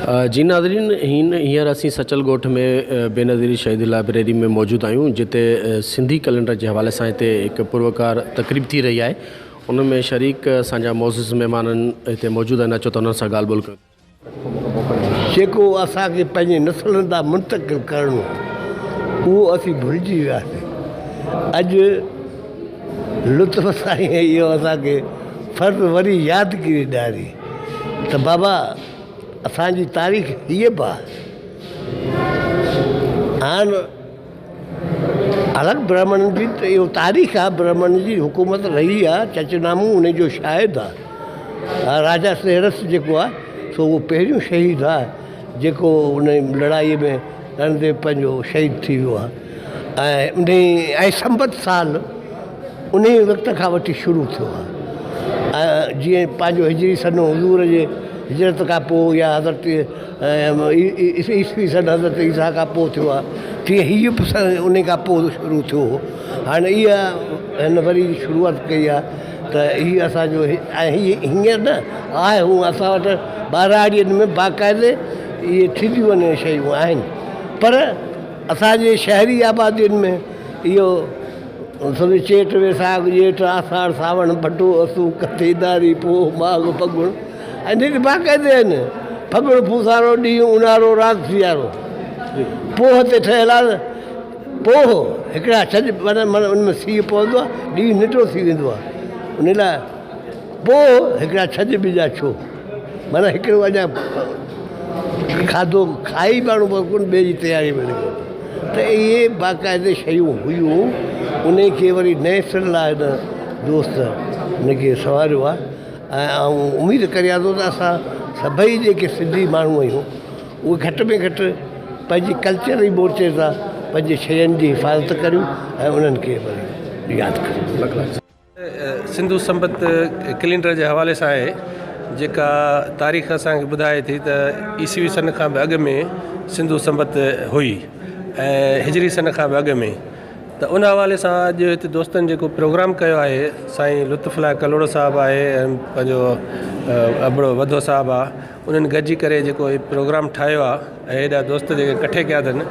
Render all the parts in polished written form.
جي ناظرين هين هينئر اسين سچل ڳوٺ ۾ بينظير شهيد لائبريري ۾ موجود آهيون جتي سنڌي ڪئلينڊر جي حوالي سان هتي هڪ پروقار تقريب ٿي رهي آهي ان ۾ شريڪ اسان جا معزز مهمانن هتي موجود آهن اچو ته انهن سان ڳالهه ٻولهه ڪيون. جيڪو اسان کي پنهنجي نسلن ڏانهن منتقل ڪرڻو هو اهو اسين ڀلجي وياسين. اڄ لطف سائين اهو اسان کي فرض وري يادگيري ڏياري ته بابا اسان جي تاريخ هيء به آهي. هاڻ الڳ برهمڻن جي ته اهو تاريخ آهي برهمڻن جي حڪومت رهي آهي چچ نامو ان جو شاهد آهي راجا سهرس جيڪو آهي سو اهو پهريون شهيد آهي جيڪو ان لڙائي ۾ لڙندي پنهنجو شهيد ٿي ويو آهي ۽ ان ۽ سنبت سال انهي وقت کان وٺي شروع ٿيو آهي ۽ جيئن پنهنجو هجري سن حضور جي هجرت کان پوء يا حضرت عيسوي سن حضرت عيسيٰ کان پوء ٿيو آهي تيئن هيء به سن انهي کان پوء شروع ٿيو هو هاڻي اها هن وري شروعات ڪئي آهي ته هي اسانجو ۽ هي هينئر نه آهي هو اسان وٽ ٻهراڙين ۾ باقاعدي اهي ٿينديون وڃن شيون آهن پر اسانجي شهري آبادين ۾ اهو سمجهه چيٽ ويساک ڄيٺ آساڙ ساوڻ ڀٽو اسو ڪٿي ڏاري پوء ماگهه ڦڳڻ ۽ نت باقاعدي آهن ڦڳڻ ڦوسارو ڏينهن اونهارو رات سيارو پوهه تي ٺهيل آهي پوهه هڪڙا ڇڄ معنيٰ معنيٰ ان ۾ سيء پوندو آهي ڏينهن ننڍو ٿي ويندو آهي ان لاء پوهه هڪڙا ڇڄ ٻجا ڇو معنيٰ هڪڙو اڃا کاڌو کائي ماڻهو پر ڪونه ٻئي جي تياري ۾ لڳو ته اهي باقاعدي شيون هيون انهي کي وري نئين سر لاء هن دوست هن کي سنواريو آهي ۽ آئون اميد ڪريان ٿو ته اسان سڀئي جيڪي سنڌي ماڻهو آهيون اهي گهٽ ۾ گهٽ پنهنجي ڪلچري مورچي سان پنهنجي شين جي حفاظت ڪريون ۽ انهن کي وري ياد ڪريون. سنڌو سنبت ڪئلينڊر جي حوالي سان آهي جيڪا تاريخ اسان کي ٻڌائي ٿي ته عيسوي سن کان به اڳ ۾ سنڌو سنبت هئي ۽ هجري سن کان به اڳ ۾ ته ان حوالي سان اڄ هتي دوستن جيڪو پروگرام ڪيو آهي سائين لطف الله ڪلهوڙو صاحب آهي ۽ پنهنجو ابڙو وڌو صاحب آهي انهن گڏجي ڪري جيڪو هي پروگرام ٺاهيو آهي ۽ هيڏا دوست جيڪي ڪٺي ڪيا اٿن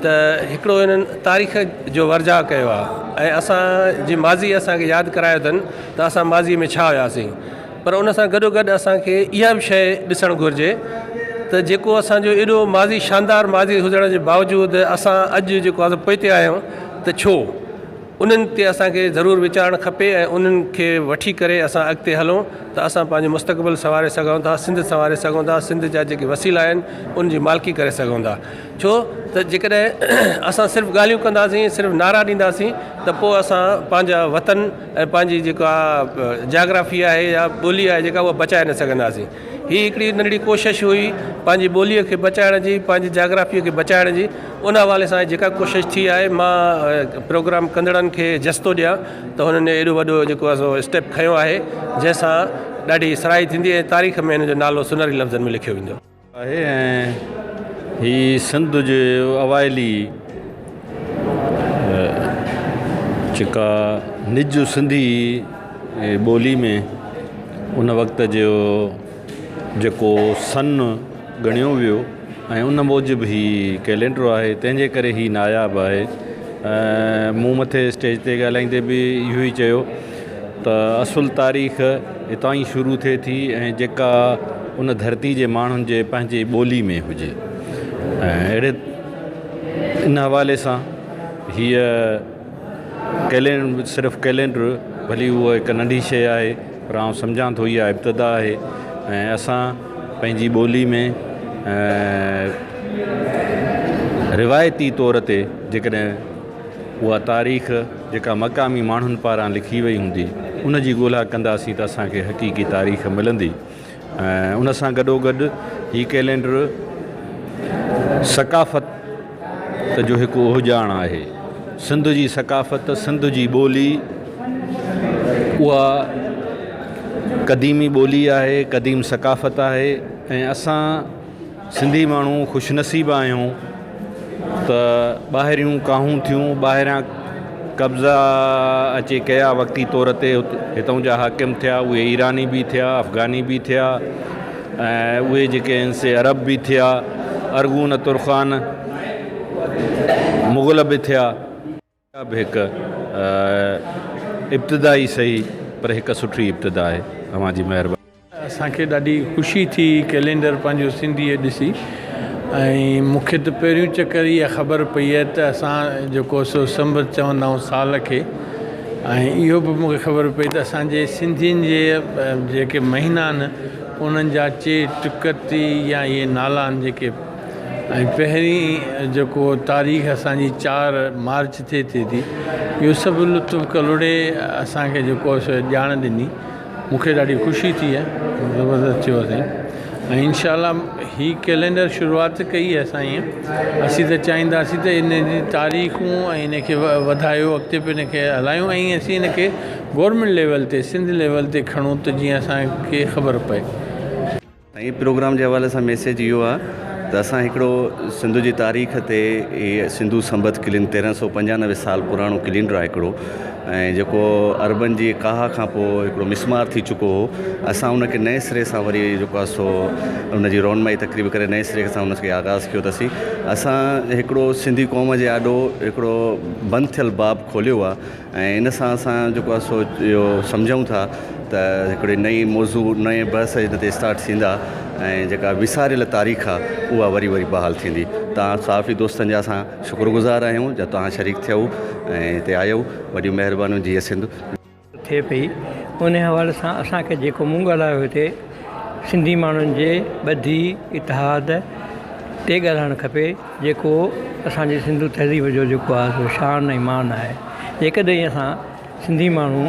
ته هڪڙو انهن تاريخ جو ورجاء ڪيو آهي ۽ اسان جي ماضي اسان کي ياد ڪرايو اٿن ته اسان ماضي ۾ ڇا هياسين پر ان سان گڏو گڏ اسان کي اها به شيء ڏسڻ گهرجي ته جيڪو اسانجو ايڏو ماضي شاندار ماضي هجڻ جي باوجود اسان اڄ جيڪو آهي پوئتي آهيون ته ڇو انهن تي اسان کي ضرور ويچارڻ کپي ۽ انهن کي وٺي ڪري اسان اڳتي هلون ته اسان پنهنجو مستقبل سنواري سگهون ٿا سنڌ سنواري سگهون ٿا سنڌ جا جيڪي وسيلا آهن ان جي مالڪي ڪري سگهون ٿا ڇو ته جيڪڏهن اسان صرف ڳالهيون ڪنداسين صرف نعرا ڏينداسين ته پوء اسان پنهنجا وطن ۽ پنهنجي جيڪا جاگرافي آهي يا ٻولي آهي جيڪا اها بچائي نه سگهنداسين هي هڪڙي ننڍڙي ڪوشش هئي پنهنجي ٻوليء کي بچائڻ جي پنهنجي جاگرافيء کي بچائڻ جي ان حوالي سان جيڪا ڪوشش ٿي آهي مان پروگرام ڪندڙن کي جس ٿو ڏيان ته هنن ايڏو وڏو جيڪو آهي سو اسٽيپ کنيو آهي جنهن سان ڏاڍي سرهائي ٿيندي ۽ تاريخ ۾ هن جو نالو سنهري لفظن ۾ لکيو ويندو. آهي ۽ هي سنڌ جي اوائلي جيڪا نج سنڌي ٻولي ۾ ان وقت جو جيڪو سن ڳڻيو ويو ۽ ان موجب هي ڪئلينڊر آهي تنهن جي ڪري هي ناياب آهي ۽ مون مٿي اسٽيج تي ڳالهائيندي به اهو ئي چيو ته اصل تاريخ هتان ئي شروع ٿئي ٿي ۽ جيڪا ان ڌرتي جي ماڻهن جي پنهنجي ٻولي ۾ هجي ۽ اهڙي ان حوالي سان هيء ڪئلينڊر صرف ڪئلينڊر ڀلي اهو هڪ ننڍي شيء آهي پر آئون سمجهان ٿو اها ابتدا آهي ۽ اسان پنهنجي ٻولي ۾ روايتي طور تي جيڪڏهن اها تاريخ جيڪا مقامي ماڻهن پاران لکي وئي هوندي ان جي ڳولا ڪنداسين ته اسان کي حقيقي تاريخ ملندي. ۽ ان سان گڏوگڏ هي ڪئلينڊر ثقافت جو هڪ اهڃاڻ آهي. سنڌ جي ثقافت، سنڌ جي ٻولي اها قديمي ٻولي آهي، قديم ثقافت آهي ۽ اسان سنڌي ماڻهو خوش نصيب آهيون ته ٻاهريون ڪاهون ٿيون، ٻاهريان قبضا اچي ڪيا وقتي طور تي هتان جا حاڪم ٿيا اهي ايراني به ٿيا افغاني به ٿيا. ۽ اهي جيڪي آهن سي عرب به ٿيا، ارغون ترخان، مغل به ٿيا. اها به هڪ ابتدا ئي سهي پر هڪ سٺي ابتدا آهي. اوهان جي مهرباني. اسان کي ڏاڍي خوشي ٿي ڪئلينڊر پنهنجو سنڌيء ڏسي ۽ مون کي ته پهريون چڪر اها خبر پئي آهي ته اسان جيڪو سو سنبت چوندا آهيون سال کي ۽ اهو به مون کي خبر پئي ته اسان جي سنڌين جي جيڪي مهينا آهن انهن جا چيٽ ڪتي يا اهي نالا آهن جيڪي ۽ پهرين جيڪو تاريخ اسان جي چار مارچ تي ٿئي ٿي اهو سڀ لطف ڪلهوڙي اسان کي جيڪو سو ڄاڻ ڏني مون کي ڏاڍي خوشي ٿي آهي زبردست ٿيو آهي سائين ۽ انشاء الله هي ڪئلينڊر شروعات ڪئي آهي سائين اسين ته چاهينداسين ته ان جي تاريخون ۽ ان کي وڌايو اڳتي به ان کي هلايون ۽ اسين ان کي گورنمينٽ ليول تي سنڌ ليول تي کڻون ته جيئن اسان کي خبر پئي. سائين پروگرام جي حوالي سان ميسيج اهو آ ته اسان هڪڙو سنڌ جي تاريخ تي هي سنڌو سنبت ڪلين 1395 سال پراڻو ڪلينڊر آ هڪڙو ۽ جيڪو عربن جي ڪاهه کان پوء هڪڙو مسمار ٿي چڪو هو اسان ان کي نئين سري سان وري جيڪو آ سو ان جي رونمائي تقريب ڪري نئين سري سان ان کي آغاز ڪيو اٿسين اسان هڪڙو سنڌي قوم جي آڏو هڪڙو بند ٿيل باب کوليو آ ۽ ان سان اسان جيڪو آهي سو اهو سمجهون ٿا ته هڪڙي نئين موضوع نئين بحث هن تي اسٽارٽ ٿيندا ۽ جيڪا وساريل تاريخ آهي اها وري وري بحال ٿيندي توهان صحافي دوستن جا اسان شڪر گذار آهيون جو توهان شريڪ ٿيو ۽ هتي آيو وڏيون مهربانيون جيئي سنڌ. ٿئي پئي ان حوالي سان اسان کي جيڪو مون ڳالهايو هتي سنڌي ماڻهن جي ٻڌي اتحاد تي ڳالهائڻ کپي جيڪو اسان جي سنڌو تهذيب جو جيڪو آهي سو شان ۽ مان آهي جيڪڏهن اسان سنڌي ماڻهو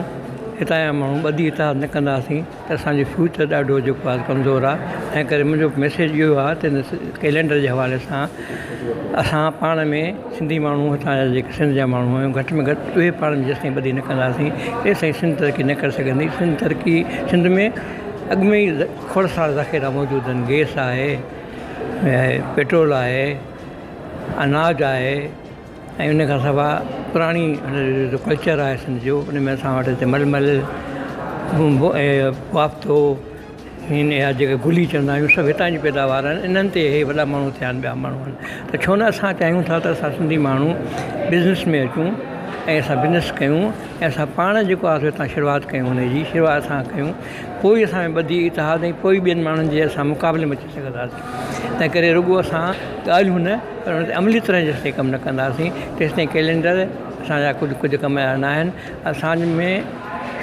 هتان جا ماڻهو ٻڌي اتحاد نه ڪنداسين ته اسان جو فيوچر ڏاڍو جيڪو آهي ڪمزور آهي تنهن ڪري منهنجو ميسيج اهو آهي ته هن ڪئلينڊر جي حوالي سان اسان پاڻ ۾ سنڌي ماڻهو هتان جا جيڪي سنڌ جا ماڻهو آهيون گهٽ ۾ گهٽ اهي پاڻ ۾ جيستائين ٻڌي نه ڪنداسين تيستائين سنڌ ترقي نه ڪري سگهندي سنڌ ترقي سنڌ ۾ اڳ ۾ ئي کوڙ سارا ذخيرا موجود آهن گئس آهي ۽ پيٽرول آهي اناج آهي ۽ ان کان سواء پراڻي جو ڪلچر آهي سنڌ جو ان ۾ اسان وٽ هتي ململ ۽ بافتو هن يا جيڪي گلي چوندا آهيون سڀ هتان جي پيداوار آهن انهن تي اهي وڏا ماڻهو ٿيا آهن ٻيا ماڻهو آهن ته ڇو نه اسان چاهيون ٿا ته اسان سنڌي ماڻهو بزنس ۾ اچون ۽ اسان بزنس ڪيون ۽ اسان پاڻ جيڪو آهي سو هتان شروعات ڪيون ان جي شروعات اسان ڪيون پوء ئي اسان ۾ ٻڌي اتحاد ۽ پوء ئي ٻين ماڻهن جي اسان مقابلي ۾ اچي سگهنداسين. تنهن ڪري رڳو اسان ڳالهيون نه پر ان تي عملي طرح جيستائين ڪم نه ڪنداسين تيستائين ڪئلينڊر اسان جا ڪجهه ڪجهه ڪم جا نه آهن. اسان ۾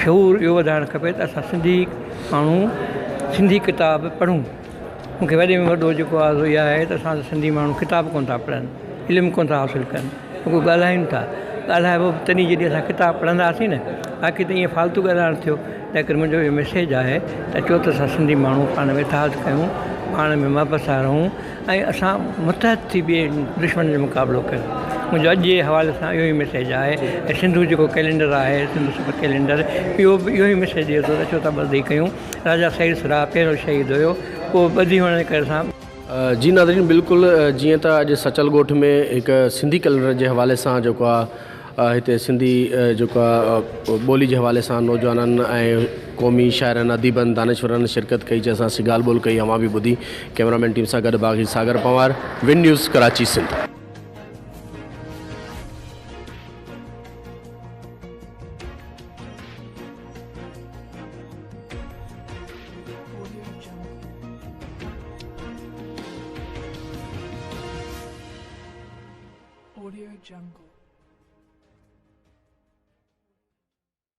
شعور اهو وڌائڻ کپي ته اسان سنڌي ماڻهو سنڌي ڪتاب پڙهون. مون کي وڏي ۾ وڏو جيڪو آهي سو اها آهي ته اسان سنڌي ماڻهو ڪتاب ڪونه ٿا پڙهن، علم ڪونه ٿا حاصل ڪن. رڳو ڳالهايون ٿا، ڳالهائبو به تڏهن جڏهن اسان ڪتاب پڙهنداسين نه، باقي ته ائين فالتو ڳالهائڻ ٿيو، تنهن ڪري منهنجو اهو ميسيج آهي ته اچو ته اسان سنڌي ماڻهو پاڻ ۾ اتحاد ڪيون، پاڻ ۾ محبت سان رهون ۽ اسان متحد ٿي ٻئي دشمن جو مقابلو ڪيون. منهنجو اڄ جي حوالي سان اهو ئي ميسيج آهي ۽ سنڌو جيڪو ڪئلينڊر آهي، سنڌو سفر ڪئلينڊر اهو به اهو ئي ميسيج ڏئي ٿو ته اچو ته ٻڌي ڪيون. راجا سعيد سراء پهريون شهيد هيو، اهو ٻڌي هئڻ جي ڪري اسان. جي ناظرين بلڪل جيئن ته اڄ سچل ڳوٺ ۾ هڪ سنڌي ڪئلينڊر جي حوالي سان جيڪو آ هتي سنڌي جيڪو آ ٻولي جي حوالي سان نوجوانن ۽ قومي شاعرن اديبن دانشورن شرڪت ڪئي جنهن سان اسين ڳالهه ٻولهه ڪئي اوهان به ٻڌي ڪئميرا مين ٽيم سان گڏ باغي Sagar Panhwar one news Karachi Sindh. Audio Jungle.